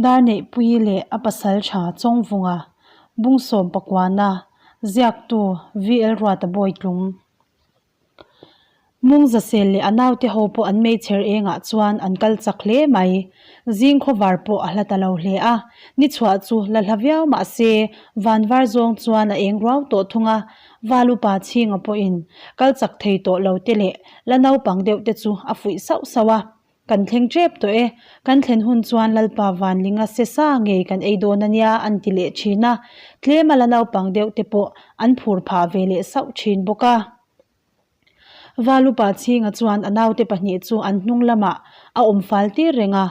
Darneihpuii leh a pasaltha Chawngvunga, Bungsawm Pakuana, ziaktu VL Ruata Bawitlung. Mungzasel leh a naute ho pawh an meichher engah chuan an kal chak hle mai. Zing khawvar pawh a hla ta lo hle a, ni chhuah chu la hla viau mah se van var zawng chuan a eng ruau tawh thung a, Val upa chhinga pawhin kal chak thei tawh lo te leh la naupang deuh te chu a fuih sauh sauh a. Kan thleng tep tawh e, kan thlen hun chuan Lalpa Vanlinga se sa ngei kan ei dawn a nia an ti leh thin a, tlema la naupang deuh te pawh an phur phah ve leh sauh thin bawk a. Valupa chhinga chuan a naute pahnih chu an hnung lamah a awm fal tir reng a,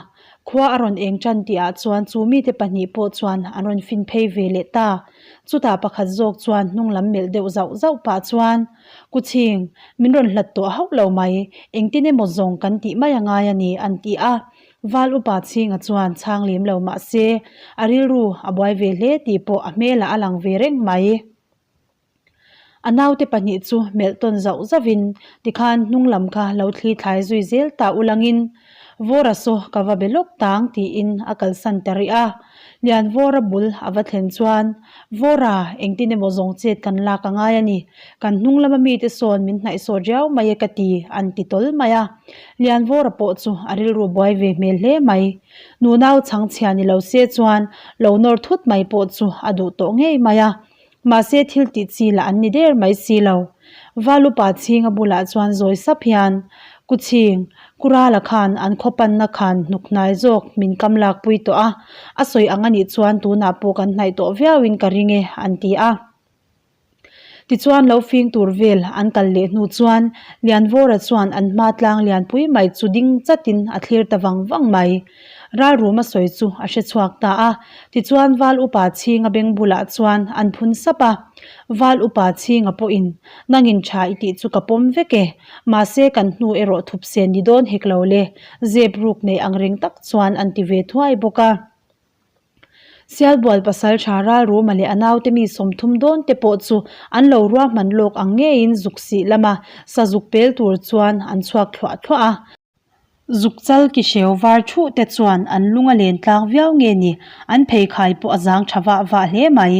khua a rawn eng tan tihah chuan chu mite pahnih pawh chuan an rawn fin phei ve leh ta. Chutah pakhat zawk chuan hnung lam melh deuh zauh zauh pah chuan, Kuchhing, min rawn hlat tawh hauh lo mai, engtin emaw zawng kan tih mai a ngai a ni, an ti a. Val upa chhinga chuan chhang lem lo mah se, a rilru a buai ve hle tih pawh a hmelah a lang ve reng mai. A naute pahnih chu melh tawn zauh zauhin tikhan hnung lam kha lo thli thlai zui zel ta ulangin Vawra saw ka va be lawk tang tiin a kalsan ta rih a. Lian Vawra bul a va thlen chuan Vawra engtin emaw zawng chet kan lak a ngai a ni. Kan hnung lama mite sawn min hnaih sawt riau mai e ka ti an ti tawl mai a. Lian Vawra pawh chu a rilru buai ve hmel hle mai. Nunau chhangchhia ni lo se chuan lo nawr thut mai pawh chu a duh tawh ngei mai a. Mahse thil tih chi lah an ni der mai si lo. Valupa chhinga bulah chuan zawi sap hian, Ku chhing, Ku Rala khan an khaw panna khan hnuk hnai zawk min kam lakpui tawh a, a sawi ang a nih chuan tunah pawh kan hnaih tawh viauin ka ring e, an ti a. Tichuan lo fing tur vel an kal leh hnu chuan Lianvawra chuan an hma tlang lianpui mai chu ding chatin a thlir ta vang vang mai. Ralruma sawi chu a hre chhuak ta a, tichuan Val Upa Chhinga beng bulah chuan an phun sap a. Val Upa Chhinga pawhin, Nangin tha i tih chu ka pawm vek e, mahse kan hnu erawh thup sen ni dawn hek lo le, zep ruk nei ang reng tak chuan an ti ve thuai bawk a. Sialbual pasal tha Ralruma leh a naute mi 30 dawn te pawh chu an lo ruahman lawk ang ngeiin zuk sih lama sazuk pel tur chuan an chhuak thluah thluah a. Zuk chal ki hreu var thuh te chuan an lung a len tlang viau nge ni, an pheikhai pawh a zang tha vah vah hle mai.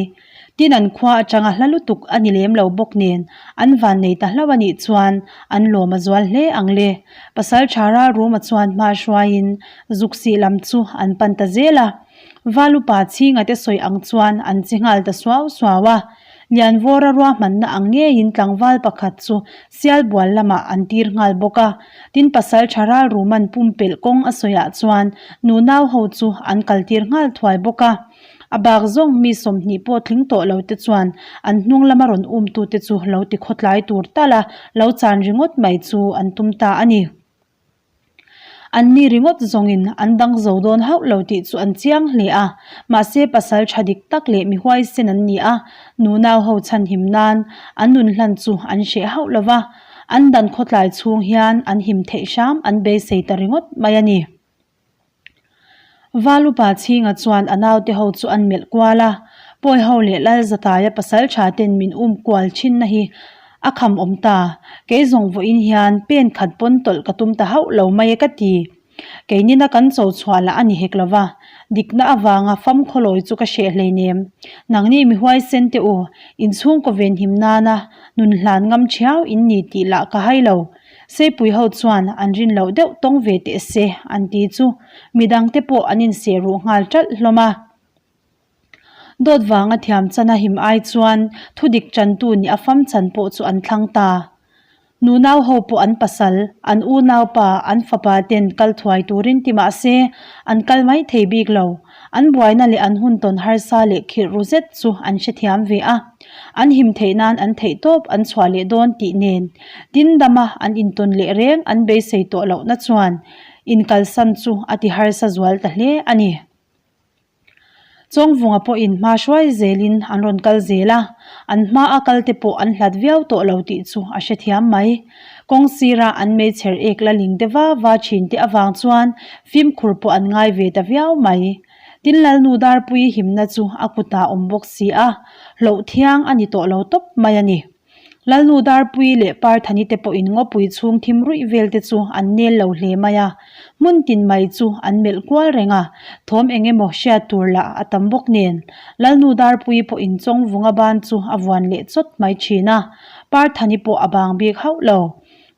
Tin an khua atanga hla lutuk a ni lem lo bawk nen, an van nei ta hlauh a nih chuan an lawm a zual hle ang le. Pasal tha ral ruma chuan hma hruaiin zuk sih lam chu an pan ta zel a. Valupa chhinga te sawi ang chuan an chi nghal ta suau suau a. Lianvawra ruahmanna ang ngeiin tlangval pakhat chu Sialbual lamah an tir nghal bawk a. Tin pasal tha ral Ruman pumpelh kawng a sawiah chuan nunau ho chu an kal tir nghal thuai bawk a. A bak zawng mi 20 pawh tling tawh lo te chuan an hnung lama rawn umtute chu lo ti khawtlai tur tal a, lo chan ringawt mai chu an tum ta a ni. Anni ringawt zawngin an dang zo dawn hauh lo tih chu an chiang hle a, mahse pasal tha dik tak leh mi huaisen an ni a, nunau ho chhanhim nan an nun hlan chu an hreh hauh lo va, an dan khawtlai chhung hian an him theih hram an beisei ta ringawt mai a ni. Valupa chhinga chuan a naute ho chu an melh kual a, Pawi ho leh Lalzataia pasal tha ten min um kual thinna hi a kham awm ta, kei zawng vawiin hian pen khat pawn tawlh ka tum ta hauh lo mai e ka ti. Keinina kan cho chhuah lah a ni hek lo va, dikna avanga fam khawlawi chu ka hreh hleinem. Nangni mi huaisen teh u, inchhungkaw venhim nana nun hlan ngam thiau in ni tih lah ka hai lo. Seipui ho chuan an rin loh deuh tawng ve teh se an ti chu midang te pawh an inseh ruh nghal ṭalh hlawm a. Dawt vanga thiam chan a him ai chuan thudik ṭantu nih a fam chan pawh chu an thlang ta. Nunau ho pawh an pasal, an unaupa, an fapa ten kal thuai turin ti mah se an kal mai thei bik lo. An buaina leh an hun tawn harsa leh khirh ru zet chu an hrethiam ve a. An him theih nan an theih tawp an chhuah leh dawn tih nen tin dama an intawn leh reng an beisei tawh lohna chuan inkalsan chu a ti harsa zual ta hle a ni. Chawngvunga pawhin hma hruai zelin an rawn kal zel a, an hma a kal te pawh an hlat viau tawh lo tih chu a hrethiam mai. Kawng sira an meichher ek la ling te va va thin te avang chuan fimkhur pawh an ngai ve ta viau mai. Tin Lalnu Darpuii himna chu a kutah awm bawk si a, hlauh thiang a ni tawh lo tawp mai a ni. Lalnu Darpuii leh Parthani te pawhin ngawpui chhung thim ruih vel te chu an nel lo hle mai a, hmun tin mai chu an melh kual reng a, thawm eng emaw hriat tur lah a tam bawk nen. Lalnu Darpuii pawhin Chawngvunga ban chu a vuan leh chawt mai thin a, Parthani pawh a bang bik hauh lo.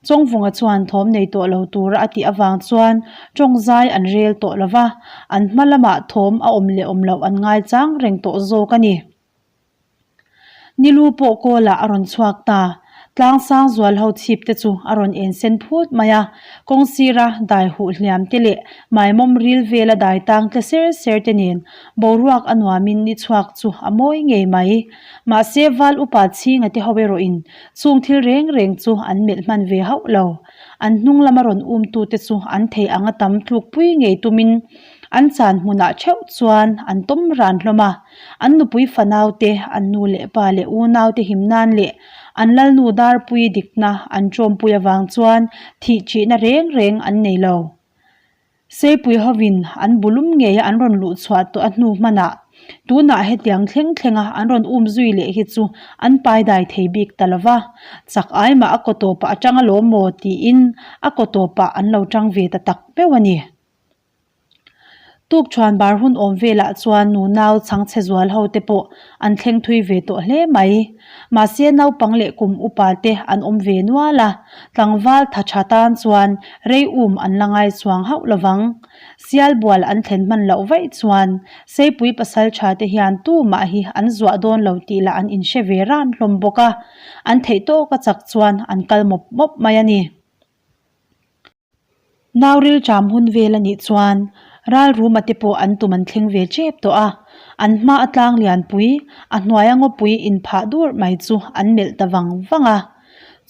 Chawngvunga chuan thawm nei tawh lo tura a tih avang chuan tawngzai an rel tawh lo va, an hma lamah thawm a awm leh awm loh an ngaichang reng tawh zawk a ni. Nilu pawh kawlah a rawn chhuak ta. Tlang sang zual ho chhip te chu a rawn en sen phut mai a, kawng sira dai huh hliam te leh maimawm ril vela dai tang tle ser ser te nen boruak a nuamin ni chhuak chu a mawi ngei mai. Mahse val upa chhinga te ho erawhin chung thil reng reng chu an melh hman ve hauh lo. An hnung lama rawn um tute chu an thei anga tam tlukpui ngei tumin an chan hmunah theuh chuan an tawm ran hlawm a. An nupui fanaute, an nu leh pa leh unaute him nan leh an lalnu darpui dikna an ṭawmpui avang chuan thih ṭihna reng reng an nei lo. Seipui hovin an bulum ngeia an rawn luh chhuah tawh a hnu hmanah tunah hetiang thleng thlenga an rawn um zui leh hi chu an paidai thei bik ta lo va, chak ai mah a kaw tawpah a ṭang alawm maw tiin a kaw tawpah an lo ṭang ve ta tak meuh a ni. Tukṭhuan bar hun awm velah chuan nunau chhangchhe zual ho te pawh an thleng thui ve tawh hle mai. Mahse naupang leh kum upa te an awm ve nual a, tlangval tha tha tan chuan rei um an la ngai chuang hauh lovang. Sial bual an thlen hman loh vaih chuan Seipui pasal tha te hian tumah hi an zuah dawn lo tih lah an inhre ve ran hlawm bawk a, an theih tawka chak chuan an kal mawp mawp mai a ni. Nauril ṭam hun vel a nih chuan Ralruma te pawh an tum an thleng ve ṭep tawh a, an hma a tlang lianpui, a hnuaia ngawpui inphah dur mai chu an melh ta vang vang a.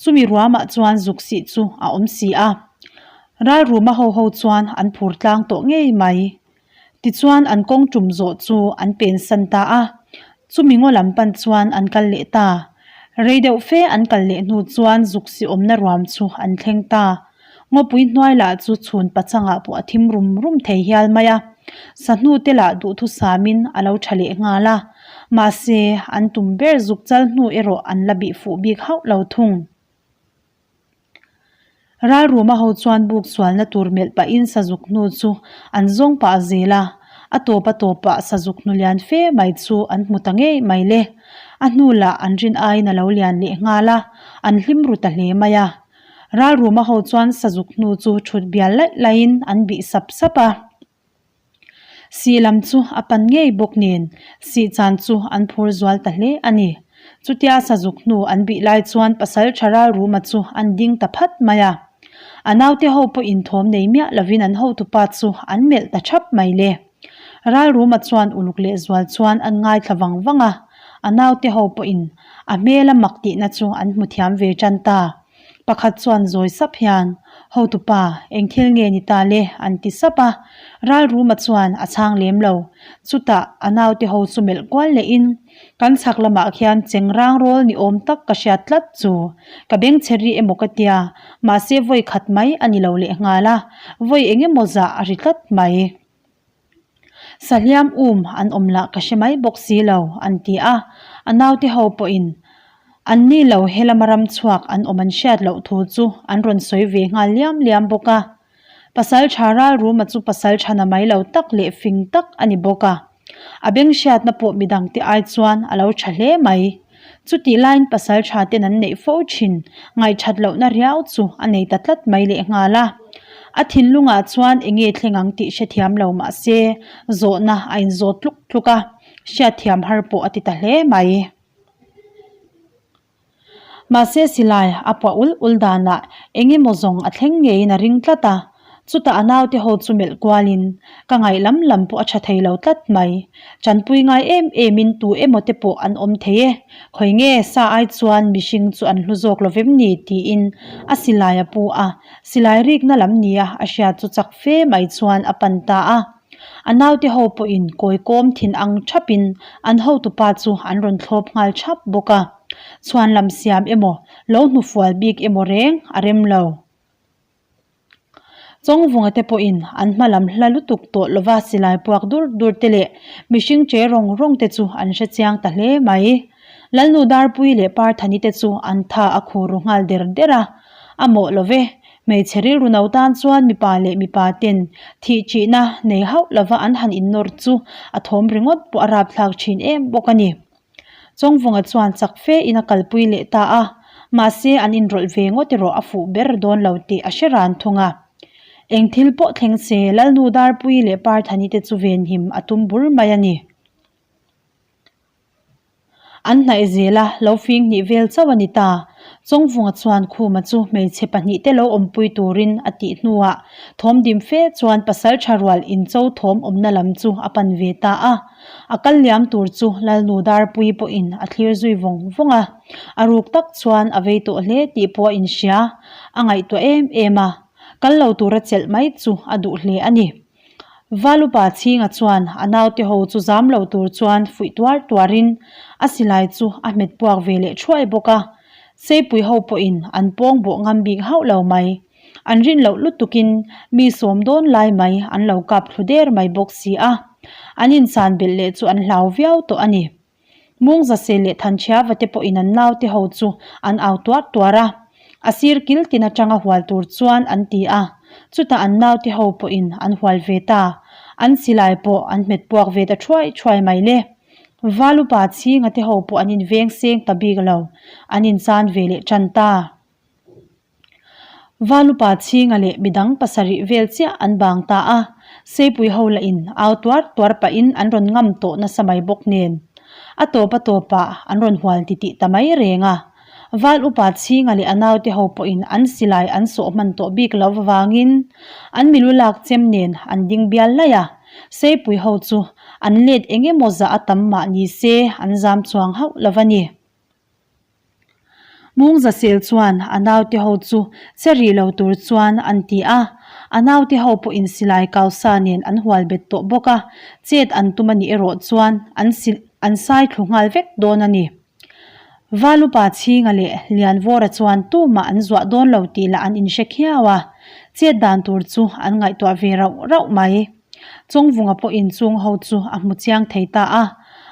Chumi ruamah chuan zuk sih chu a awm si a. Ralruma ho ho chuan an phur tlang tawh ngei mai. Tichuan an kawng tum zawh chu an pensan ta a, chumi ngaw lam pan chuan an kal leh ta. Rei deuh fe an kal leh hnu chuan zuk si awmna ruam chu an thleng ta. Ngawpui hnuai lah chu chhun pachangah pawh a thim rum rum thei hial mai a, sahnu te lah duhthusamin a lo tha leh nghal a, mahse an tum ber zuk chal hnu erawh an la bih fuh bik hauh lo thung. Ralruma ho chuan buk sualna tur melh pahin sazuk hnu chu an zawng pah zel a, a tawp a tawpah sazuk hnu lian fe mai chu an hmu ta ngei mai le. A hnu lah an rin aiin a lo lian leh nghal a, an hlim ru ta hle mai a. Ralruma ho chuan sazuk hnu chu thut bial laih laihin an bih sap sap a. Sih lam chu a pan ngei bawk nen sih chan chu an phur zual ta hle a ni. Chutia sazuk hnu an bih lai chuan pasal tha ral ruma chu an ding ta phat mai a. A naute ho pawh inthawm nei miah lovin an hotupa chu an melh ta thap mai le. Ral ruma chuan uluk leh zual chuan an ngaithla vang vang a, a naute ho pawhin a hmela mak tihna chu an hmu thiam ve tan ta. Pakhat chuan zawi sap hian, Hotupa, eng thil nge ni ta le? an ti sap a. Ralruma chuan a chhang lem lo. Chutah a naute ho chu melh kual lehin, Kan chhak lamah khian cheng rang rawl ni awm tak ka hriat tlat chu. Ka beng chhe ri emaw ka tia, mahse vawi khat mai a ni lo lehnghal a, vawi eng emaw zah a ri tlat mai. Sahliam um an awm lah ka hre mai bawk si lo, an ti a. A naute ho pawhin an ni lo helama ram chhuak an awm an hriat loh thu chu an rawn sawi ve nghal liam liam bawk a. Pasal tha Ralruma chu pasal thana mai lo tak leh fing tak a ni bawk a. A beng hriatna pawh midangte ai chuan a lo tha hle mai. Chutih laiin pasal tha ten an neih fo thin, ngaihthat lohna riau chu a nei ta tlat mai lehnghal a. A thinlungah chuan eng nge thleng ang tih hrethiam lo mah se, zawhna a inzawt tluk tluk a, hriatthiam har pawh a ti ta hle mai. Mahse silai a puah ul ul danah eng emaw zawng a thleng ngeiin a ring tlat a, chutah a naute ho chu melh kualin ka ngaih lam lam pawh a tha thei lo tlat mai. Tanpui ngai em emin tu emaw te pawh an awm thei e, khawi nge sa ai chuan mihring chu an hlu zawk lo vem ni tiin a silai a pu a, silai rikna lam nia a hriat chu chak fe mai chuan a pan ta a. A naute ho pawhin kawi kawm thin ang thapin an hotupa chu an rawn thlawp nghal thap bawk a. Chhuan lam siam emaw, lo hnufual bik emaw reng a rem lo. Chawngvunga te pawhin an hma lam hla lutuk tawh lova silai puak dur dur te leh mihring che rawng rawng te chu an hre chiang ta hle mai. Lalnu Darpuii leh Parthani te chu an tha a khur ru nghal der der a. A mawh lo ve, hmeichhe rilru no tan chuan mipa leh mipa ten thih ṭihna nei hauh lova an han innawr chu a thawm ringawt pawh a rapthlak ṭhin em bawk a ni. Chawngvunga chuan chak fe in a kalpui leh ta a, mahse an inrawlh ve ngawt erawh a fuh ber dawn lo tih a hre ran thung a. Eng thil pawh thleng se Lalnu Darpuii leh Parthani te chu venhim a tum bur mai a ni. An hnaih zel a, lo fing hnih vel chauh a ni ta. Chawngvunga chuan Khuma chu hmeichhe pahnihte lo awmpui turin a tih hnuah thawm dim fe chuan pasal tha rual incho thawm awmna lam chu a pan ve ta a. A kal liam tur chu Lalnu Darpuii pawhin a thlir zui vawng vawng a. A ruk tak chuan a vei tawh hle tih pawh a inhria. A ngaihtuah em em a, kal lo tura chelh mai chu a duh hle a ni. Valupa Chhinga chuan a naute ho chu zam lo tur chuan fuih tuar tuarin a silai chu a hmet puak ve leh thuai bawk a. Seipui ho pawhin an pawng bawh ngam bik hauh lo mai. An rin loh lutukin mi sawm dawn lai mai an lo kap thlu der mai bawk si a. An insan belh leh chu an hlau viau tawh a ni. Mungzase leh Thanchhiava te pawhin an naute ho chu an au tuar tuar a, a sir kil tin atanga hual tur chuan an ti a, chutah an naute ho pawhin an hual ve ta, an silai pawh an hmet puak ve ta thuai thuai mai le. Valupa Chhinga te ho pawh an inveng seng ta bik lo, an inchan ve leh tan ta. Valupa Chhinga leh midang pasarih vel chiah an bang ta a, Seipui ho lah in au tuar tuar pahin an rawn ngam tawh nasa mai bawk nen. A tawp a tawpah an rawn hual titih ta mai reng a. Val upa Chhinga leh a naute ho pawhin an silai an sawh hman tawh bik lo vangin an milu lak chem nen an ding bial laih a, Seipui ho chu an let eng emaw zah a tam mah ni se an zam chuang hauh lo va ni. Mungzasel chuan a naute ho chu che rih lo tur chuan an ti a, a naute ho pawhin silai kausa nen an hual bet tawh bawk a, chet an tum a nih erawh chuan an sil an sai thlu nghal vek dawn a ni. Valupa Chhinga leh Lianvawra chuan tumah an zuah dawn lo tih lah an inhre khiau a, chet dan tur chu an ngaihtuah ve rauh rauh mai. Chawngvunga pawhin chung ho chu a hmu chiang thei ta a,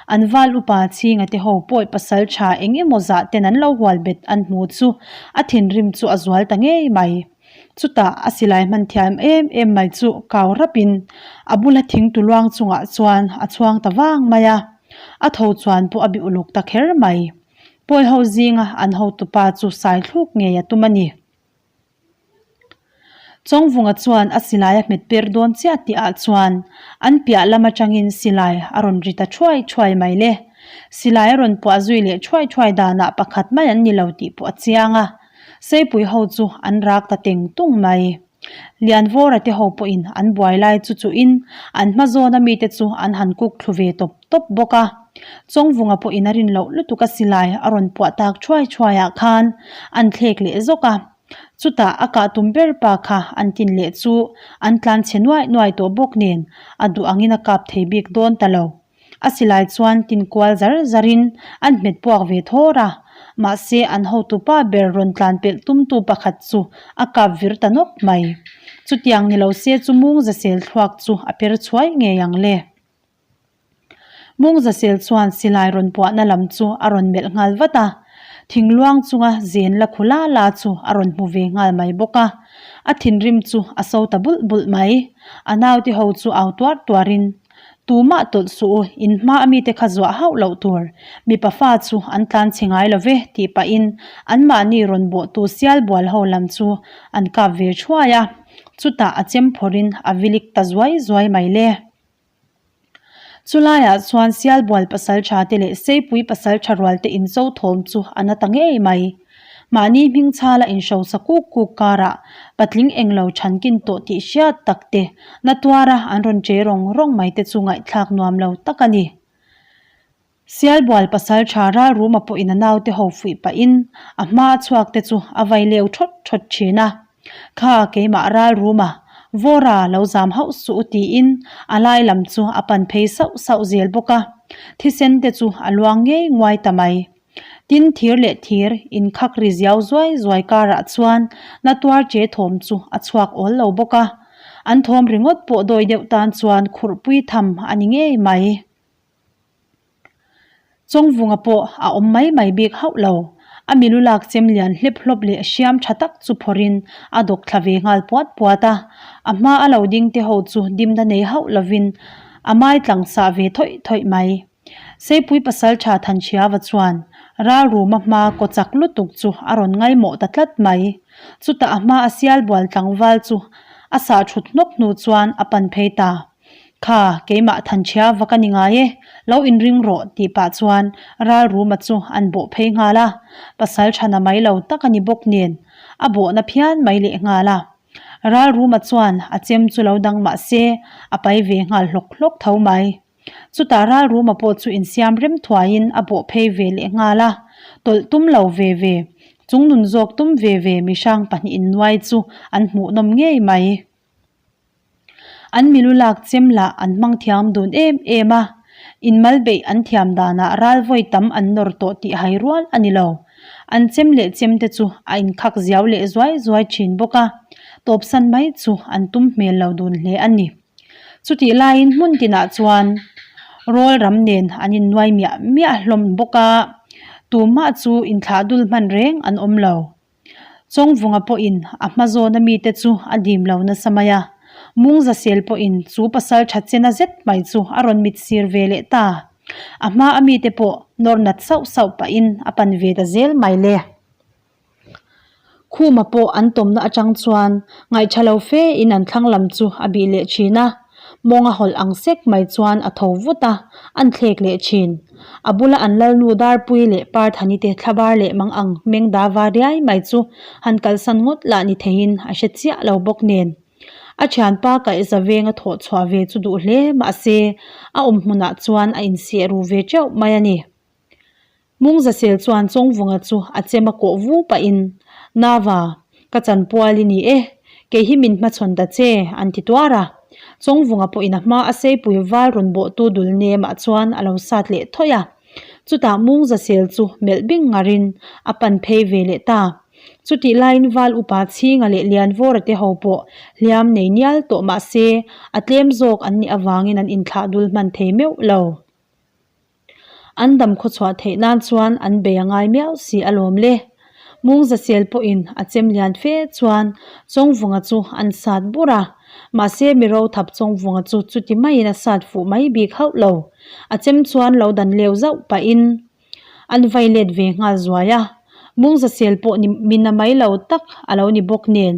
an val upa Chhinga te ho pawi pasal tha eng emaw zah ten an lo hual bet an hmu chu a thinrim chu a zual ta ngei mai. Chutah a silai hman thiam em em mai chu kau rapin a bula thing tu luang chungah chuan a chhuang ta vang mai a, a tho chuan pawh a bih uluk ta kher mai. Pawi ho zinga an hotupa chu sai thluk ngei a tum a ni. Chawngvunga chuan a silai a hmet per dawn chiah tih ah chuan an piah lam atangin silai a rawn ri ta thuai thuai mai le. Silai a rawn puah zui leh thuai thuai danah pakhat mai an ni lo tih pawh a chiang a. Seipui ho chu an rak ta teng tung mai. Lianvawra te ho pawhin an buai lai chu chuhin an hma zawna mite chu an han kuk thlu ve tawp tawp bawk a. Chawngvunga pawhin a rin loh lutuk a silai a rawn puah tak thuai thuai ah khan an thlek leh zawk a. Chutah a kah tum ber pa kha an tin leh chu an tlan chhe nuai nuai tawh bawk nen a duh angin a kap thei bik dawn ta lo. A silai chuan tin kual zar zarin an hmet puak ve thawr a, mahse an hotu pa ber rawn tlan pelh tumtu pakhat chu a kap vir ta nawk mai. Chutiang ni lo se chu mung zasel thluak chu a per chhuai ngei ang le. Mungzasel chuan silai rawn puahna lam chu a rawn melh nghal vat a, thingluang chunga zen la khu la la chu a rawn hmu ve nghal mai bawk a. A thinrim chu a so ta bulh bulh mai. A naute ho chu au tuar tuarin, Tumah tawlh suh u, in hma a mite kha zuah hauh loh tur. Mipa fa chu an tlan chhe ngai lo ve, tih pahin anmahni rawn bawhtu sial bual ho lam chu an kap ve thuai a. Chutah a chem phawrhin a vilik ta zuai zuai mai le. Chulaiah chuan Sialbual pasal tha te leh Seipui pasal tha rual te incho thawm chu a na ta ngei mai. Mahni hming chhala inhrosa kuk kuk karah patling englo thankin tawh tih hriat tak te na tuara an rawn che rawng rawng mai te chu ngaihthlak nuam lo tak a ni. Sialbual pasal tha Ralruma pawhin a naute ho fuih pahin a hma a chhuak te chu a vai leu thawt thawt thin a. Kha keimah Ralruma, Vawra lo zam hauh suh u tiin a lai lam chu a pan phei sauh sauh zel bawk a. Thisen te chu a luang ngei nguai ta mai. Tin thir leh thir inkhak ri ziau zuai zuai karah chuan na tuar che thawm chu a chhuak awl lo bawk a. An thawm ringawt pawh dawi deuh tan chuan khurhpui tham a ni ngei mai. Chawngvunga pawh a awm mai mai bik hauh lo. A milu lak chem lian hlep hlawp leh hriam tha tak chu phawrhin a dawk thla ve nghal puat puat a. A hma a lo ding te ho chu dimna nei hauh lovin a mai tlang sah ve thawih thawih mai. Seipui pasaltha Thanchhiava chuan Ralruma hma kaw chak lutuk chu a rawn ngaimawh ta tlat mai. Chutah a hma a sial bual tlangval chu a sah thut hnawk hnu chuan a pan phei ta. Kha, keimah Thanchhiava ka ni ngai e, lo inring rawh tih pah chuan Ralruma chu an bawh phei nghal a, pasaltha na mai lo tak a ni bawk nen a bawhna phian mai leh nghal a. Ralruma chuan a chem chu lo dang mah se a pai ve nghal hlawk hlawk tho mai. Chutah Ralruma pawh chu insiam rem thuaiin a bawh phei ve leh nghal a, tawlh tum lo ve ve, chungnun zawk tum ve ve mihrang pahnihin nuai chu an hmuhnawm ngei mai. An milu lak chem lah an hmang thiam dun em em a, inmal beih an thiam danah ral vawi tam an nawr tawh tih hai rual a ni lo. An chem leh chem te chu a inkhak ziau leh zuai zuai thin bawk a, tawpsan mai chu an tum hmel lo dun hle a ni. Chutih laiin hmun tinah chuan rawl ram nen an innuai miah miah hlawm bawk a, tumah chu inthlah dul hman reng an awm lo. Chawngvunga pawhin a hma zawna mite chu a dim lo nasa mai a, Mungzasel pawhin chu pasal tha chena zet mai chu a rawn mit sir ve leh ta. A hma a mite pawh nawr nat sauh sauh pahin a pan ve ta zel mai le. Khuma pawh an tawmna atang chuan ngaihṭha lo fe in an thlang lam chu a bih leh thin a, mawnga hawlh ang sek mai chuan a tho vut a, an thlek leh thin. A bula an lalnu Darpui leh Parthani te thlabar leh mang ang meng da va riai mai chu han kalsan ngawt lah ni theiin a hre chiah lo bawk nen. A thianpa kaihza venga thawh chhuah ve chu duh hle mahse a awm hmunah chuan a inseh ru ve teuh mai a ni. Mungzasel chuan Chawngvunga chu a chem a kawh vu pahin, Nava, ka chanpual i ni e, kei hi min hmachhawn ta che, an ti tuar a. Chawngvunga pawhin a hma a seipui val rawn bawhtu dul nemah chuan a lo sat leh thawih a. Chutah Mungzasel chu melh bing ngarin a pan phei ve leh ta. Chutih laiin val upa Chhinga leh Lianvawra te ho pawh hliam nei nial tawh mah se a tlem zawk an nih avangin an inthlah dul hman thei meuh lo. An dam khawchhuah theih nan chuan an bei a ngai miau si alawm le. Mungzasel pawhin a chem lian fe chuan Chawngvunga chu an sat bur a, mahse mi rothap Chawngvunga chu chuti maiin a sat fuh mai bik hauh lo. A chem chuan lo dan leu zauh pahin an vai let ve nghal zuai a, Mungzasel pawh ni mina mai lo tak a lo ni bawk nen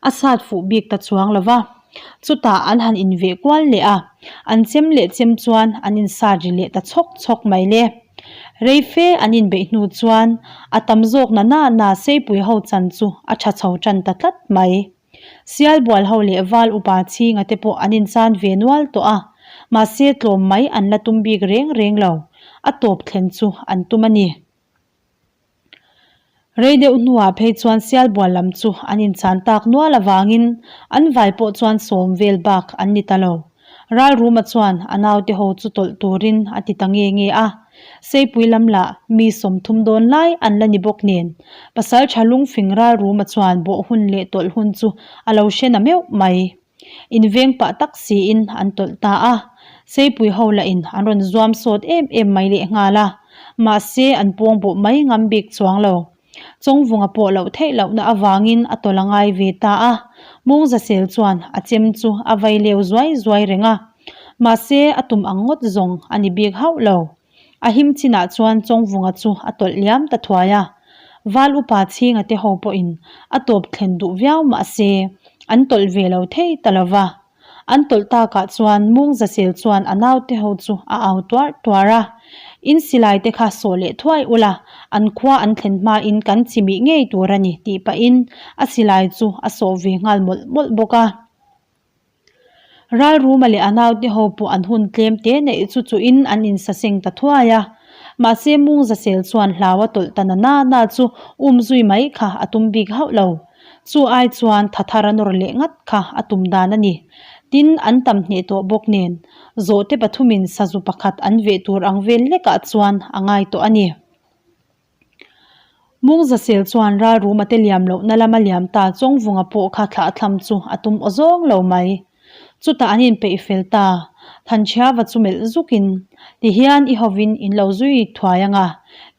a sat fuh bik ta chuang lo va. Chutah an han inveh kual leh a, an chem leh chem chuan an insat ri leh ta chhawk chhawk mai le. Rei fe an inbeih hnu chuan a tam zawk na na na Seipui ho chan chu a tha chho tan ta tlat mai. Sialbual ho leh Val upa chhinga te pawh an inchan ve nual tawh a, mahse tlawm mai an la tum bik reng reng lo, a tawp thlen chu an tum a ni. Rei deuh hnuah phei chuan Sialbual lam chu an inchan tak nual avangin an vai pawh chuan sawm vel bak an ni ta lo. Ralruma chuan a naute ho chu tawlh turin a ti ta nge nge a. Seipui lam lah mi 30 dawn lai an la ni bawk nen Pasaltha lungfing Ralruma chuan bawh hun leh tawlh hun chu a lo hre na meuh mai. Inveng pah tak siin an tawlh ta a, Seipui ho lahin an rawn zuam sawt em em mai leh nghal a, mahse an pawng bawh mai ngam bik chuang lo. Chawngvunga pawh loh theih lohna avangin a tawlh a ngai ve ta a, Mungzasel chuan a chem chu a vai leu zuai zuai reng a, mahse a tum ang ngawt zawng a ni bik hauh lo. A him chinah chuan Chawngvunga chu a tawlh liam ta thuai a. Val upa chhinga te ho pawhin a tawp thlen duh viau mah se, an tawlh ve lo thei ta lo va. An tawlh takah chuan Mungzasel chuan a naute ho chu a au tuar tuar a, In silai te kha sawh leh thuai ula, an khua an thlen hmain kan chimih ngei tur a ni tih pahin a silai chu a sawh ve nghal mawlh mawlh bawk a. Ralruma leh a naute ho pawh an hun tlem te neih chu chuhin an insaseng ta thuai a. Mahse Mungzasel chuan hlau a tawlh ta na na na chu um zui mai kha a tum bik hauh lo. Chu ai chuan tha thar a nawr leh ngat kha a tum dan a ni. Tin, an tam hneh tawh bawk nen, zawhte pathumin sazu pakhat an veh tur ang vel lekah chuan a ngai tawh a ni. Mungzasel chuan ralruma te liam lohna lama liam ta Chawngvunga pawh kha thlah thlam chu a tum aw zawng lo mai. Chutah an inpeih fel ta. Thanchhiava chu melh zukin, Tihian i hovin in lo zui thuai anga,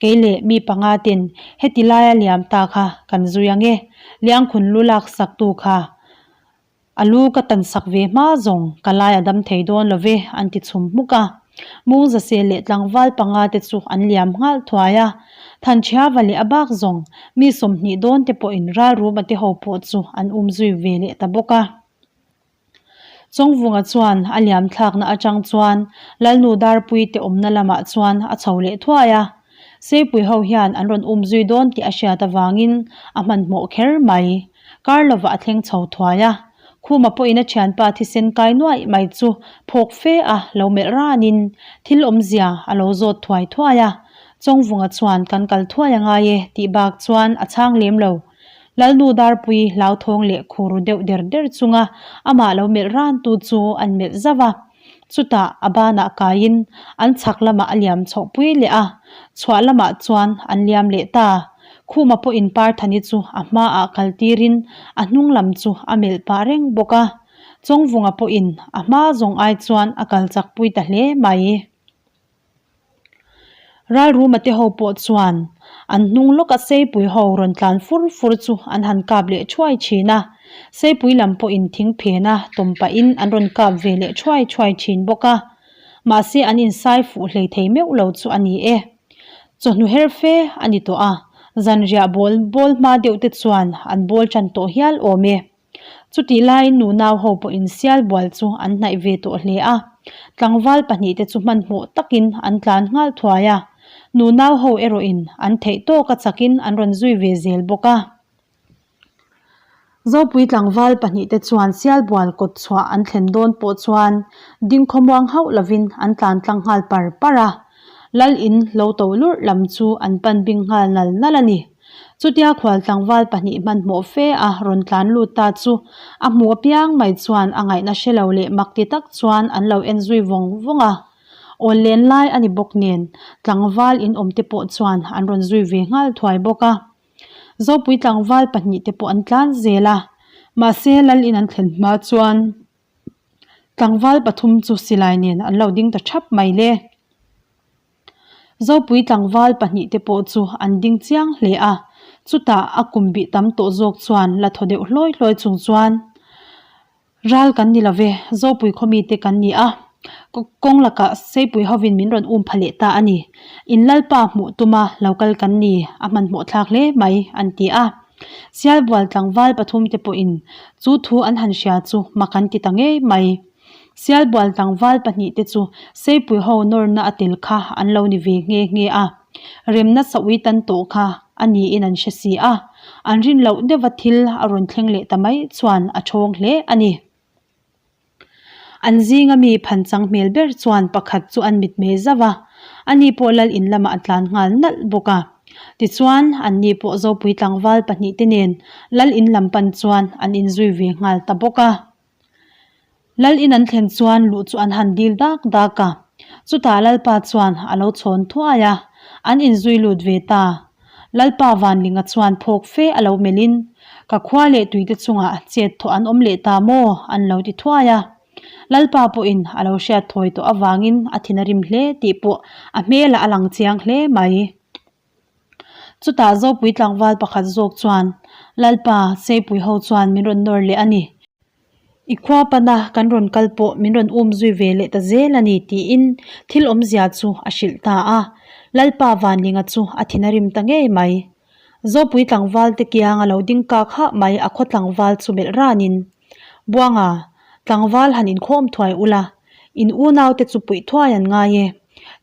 kei leh mi panga ten heti laia liam ta kha kan zui ange, Liangkhun lu lak saktu kha A lu ka tan sak ve hma zawng ka lai a dam thei dawn lo ve, an ti chhum hmuk a. Mungzasel leh tlangval panga te chu an liam nghal thuai a. Thanchhiava leh a bak zawng mi 20 dawn te pawhin ralruma te ho pawh chu an um zui ve leh ta bawk a. Chawngvunga chuan a liam thlakna atang chuan Lalnu Darpui te awmna lamah chuan a chho leh thuai a. Seipui ho hian an rawn um zui dawn tih a hriat avangin a hmanhmawh kher mai. Kar lovah a thleng chho thuai a. Khuma pawhin a thianpa thisen kai nuaih mai chu phawk fe a lo melh ranin thil awmzia a lo zawt thuai thuai a. Chawngvunga chuan kan kal thuai a ngai e tih bak chuan a chhang lem lo. Lalnu Darpui hlauthawng leh khur deuh der der chunga amah lo melh rantu chu an melh zauh a. Chutah a banah kaiin an chhak lamah a liam chhohpui leh a, chhuah lamah chuan an liam leh ta. Khuma pawhin Parthani chu a hmaah kal tirin a hnung lam chu a melh pah reng bawk a. Chawngvunga pawhin a hma zawng ai chuan a kal chakpui ta hle mai. Ralruma te ho pawh chuan an hnung lawka Seipui ho rawn tlan fur fur chu an han kap leh thuai thin a, Seipui lam pawhin thing phena tawm pahin an rawn kap ve leh thuai thuai thin bawk a, mahse an insai fuh hlei thei meuh lo chu a ni e. Chawhnu her fe a ni tawh a, zanriah bawl bawl hma deuh te chuan an bawl tan tawh hial awm e. Chutih laiin nunau ho pawhin sial bual chu an hnaih ve tawh hle a, tlangval pahnihte chu hmanhmawh takin an tlan nghal thuai a, nunau ho erawhin an theih tawka chakin an rawn zui ve zel bawk a. Zopui tlangval pahnihte chuan sial bual kawt chhuah an thlen dawn pawh chuan ding khawmuang hauh lovin an tlan tlang nghal par par a, Lal in lo to lurh lam chu an pan bing nghal nal nal a ni. Chutia khual tlangval pahnih hmanhmawh fe a rawn tlan lut ta chu a hmu apiang mai chuan a ngaihna hre lo leh mak ti tak chuan an lo en zui vawng vawng a. Awl len lai a ni bawk nen tlangval in awm te pawh chuan an rawn zui ve nghal thuai bawk a. Zopui tlangval pahnih te pawh an tlan zel a, mahse lal in an thlen hma chuan tlangval pathum chu silai nen an lo ding ta thap mai le. Zopui tlangval pahnihte pawh chu an ding chiang hle a, chutah a kum bih tam tawh zawk chuan la thaw deuh hlawi hlawi chung chuan, Ral kan ni love, Zopui khawmite kan ni a, kawng lakah Seipui hovin min rawn um pha leh ta a ni. In Lalpa hmuh tuma lo kal kan ni, a hmanhmawh thlak hle mai, an ti a. Sialbual tlangval pathumte pawhin chu thu an han hria chu mak an ti ta ngei mai. Sialbual tlangval pahnihte chu Seipui ho nawrna a tel kha an lo ni ve nghe nghe a, remna saui tan tawh kha a niin an hre si a, an rin loh deuha thil a rawn thleng leh ta mai chuan a thawng hle a ni. An zinga mi phanchang hmel ber chuan pakhat chu an mitmei zauh a, ani pawh lal in lamah a tlan nghal nalh bawk a. Tichuan, anni pawh Zopui tlangval pahnihte nen lal in lam pan chuan an inzui ve nghal ta bawk a. Lal in an thlen chuan luh chu an han dil dak dak a, chutah Lalpa chuan a lo chhawn thuai a, an inzui lut ve ta. Lalpa Vanlinga chuan phawk fe a lo melhin, Ka khua leh tuite chungah chet thawh an awm leh ta maw? an lo ti thuai a. Lalpa pawhin a lo hriat thawi tawh avangin a thin a rim hle tih pawh a hmelah a lang chiang hle mai. Chutah Zopui tlangval pakhat zawk chuan, Lalpa, Seipui ho chuan min rawn nawr leh a ni. I khua pana kan rawn kal pawh min rawn um zui ve leh ta zel a ni tiin thil awmzia chu a hrilh ta a. Lalpa Vanlinga chu a thin a rim ta ngei mai. Zopui tlangval te kiang a lo ding kak hah mai a khaw tlangval chu melh ranin, Buanga, tlangval han inkhawm thuai ula, in unaute chu puih thuai an ngai e.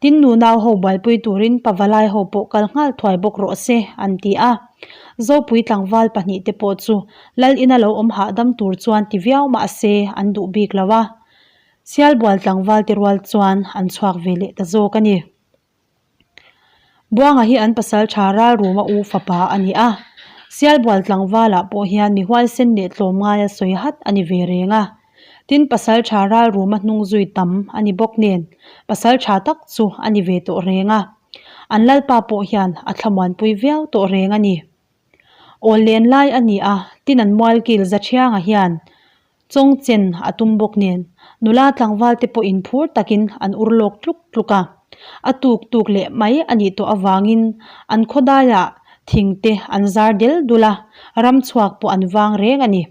Tin nunau ho buaipui turin pavalai ho pawh kal nghal thuai bawk rawh se, an ti a. Zopui tlangval pahnihte pawh chu Lal ina lo awm hahdam tur chuan ti viau mah se an duh bik lo a. Sialbual tlangval te rual chuan an chhuak ve leh ta zawk a ni. Buanga hi an pasal tha Ralruma u fapa a ni a. Sialbual tlangvalah pawh hian mi huaisen leh tlawmngaia sawi hat a ni ve reng a. Tin pasal tha Ralruma hnung zui tam a ni bawk nen pasal tha tak chu a ni ve tawh reng a. An lalpa pawh hian a thlamuanpui viau tawh reng a ni. Awl len lai a ni a, tin an mualkil Zathianga hian. Chawngchen a tum bawk nen nula tlangval te pawhin phur takin an ur lawk tluk tluk a. A tuk tuk leh mai a nih tawh avangin an khawdaiah thing te an zar del dul a, ram chhuak pawh an vang reng a ni.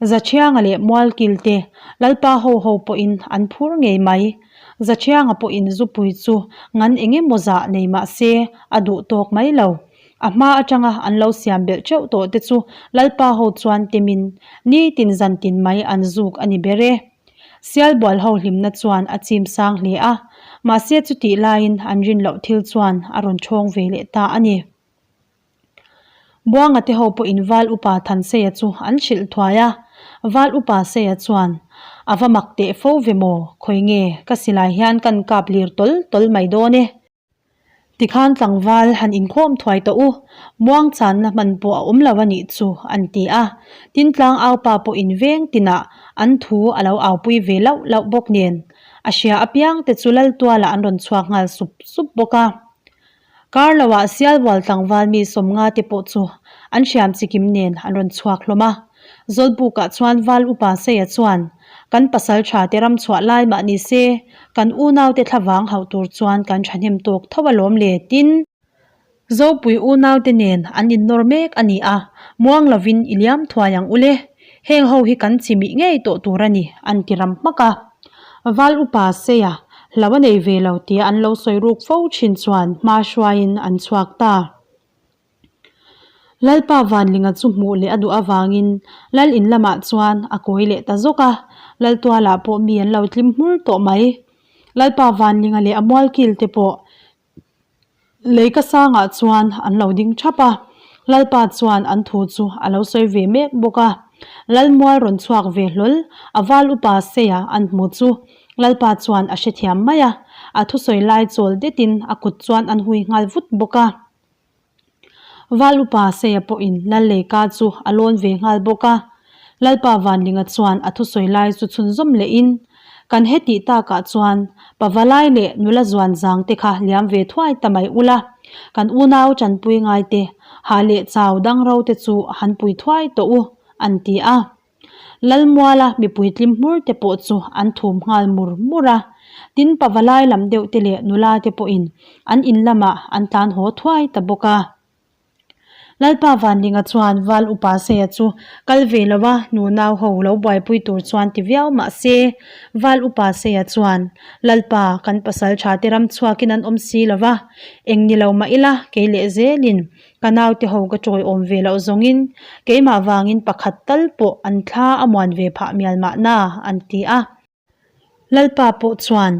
Zaṭhianga leh Mualkil te Lalpa ho ho pawhin an phur ngei mai. Zaṭhianga pawhin zupui chu ngan eng emaw zah nei mah se a duh tawk mai lo. A hma aṭanga an lo siam belh ṭeuh tawh te chu Lalpa ho chuan temin nitin zantin mai an zuk a ni ber e. Sialbual ho hlimna chuan a chim sang hle a, mahse chutih laiin an rin loh thil chuan a rawn ṭhawng ve leh ta a ni. Buanga te ho pawhin Val Upa Thanseia chu an hrilh thuai a, Val Upa Seia chuan, A va mak teh fo ve maw, khawi nge ka silai hian kan kap lir tawl tawl mai dawn e. Tikhan tlangval han inkhawm thuai tawh u, muang channa hman pawh a awm lo a nih chu, an ti a. Tin tlang aupa pawhin veng tinah an thu a lo aupui ve lauh lauh bawk nen, a hria apiang te chu Laltualah an rawn chhuak nghal sup sup bawk a. Kar loah Sialbual tlangval mi sawmnga te pawh chu an hriam chikim nen an rawn chhuak hlawm a. Zawlbukah chuan Val Upa Seia chuan, Kan pasal tha te ram chhuah lai mah ni se, kan unaute thlavang hauh tur chuan kan thahnem tawk tho alawm le, tin, Zopui unaute nen an innawr mek a ni a, muang lovin i liam thuai ang ule, heng ho hi kan chimih ngei tawh tur a ni, an ti ram hmak a. Val Upa Seia hlo a nei ve lo tia an lo sawi ruk fo thin chuan hma hruaiin an chhuak ta. Lalpa Vanlinga chu hmuh leh a duh avangin Lal in lamah chuan a kawi leh ta zawk a, Laltualah pawh mi an lo tlim hmur tawh mai. Lalpa Vanlinga leh a mualkil te pawh Leika sangah chuan an lo ding thap a, Lalpa chuan an thu chu a lo sawi ve mek bawk a. Lalmual rawn chhuak ve hlawl, a val upa Seia an hmu chu Lalpa chuan a hrethiam mai a, a thusawi lai chawl detin a kut chuan an hui nghal vut bawk a. Val upa Seia pawhin Lalleika chu a lawn ve nghal bawk a. Lalpa Vanlinga chuan a thusawi lai chu chhunzawm lehin, Kan hetih takah chuan Pavalai leh nula zuan zang te kha liam ve thuai ta mai ula, kan unau tanpui ngai te, hah leh chau dang ro te chu han pui thuai tawh u, an ti a. Lalmuala mipui tlim hmur te pawh chu an thum nghal mur mur a, tin Pavalai lam deuh te leh nula te pawhin an in lamah an tlan haw thuai ta bawk a. Lalpa Vanlinga chuan Val Upa Seia chu kal ve lo a, nunau ho lo buaipui tur chuan ti viau mah se, Val Upa Seia chuan, Lalpa, kan pasal tha te ram chhuakin an awm si lo va, eng ni lo mah ila, kei leh zelin ka naute ho ka tawiawm ve loh zawngin keimah vangin pakhat tal pawh an thla a muan ve phah mial mahna, an ti a. Lalpa pawh chuan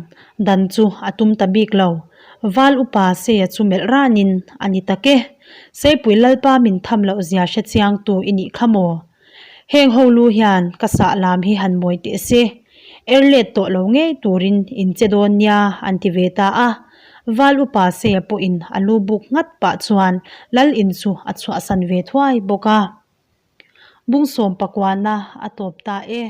dan chu a tum ta bik lo. Val upa Seia chu melh ranin a ni tak e. Seipui Lalpa min tham loh zia hre chiangtu i nih kha maw? Heng ho lu hian ka sah lam hi han mawi teh se. Er let tawh lo ngei turin in che dawn nia an ti ve ta a. Val upa Seia pawhin a lu buk nghat pah chuan Lal in chu a chhuahsan ve thuai bawk a. Bungsawm pakuana a tawp ta e.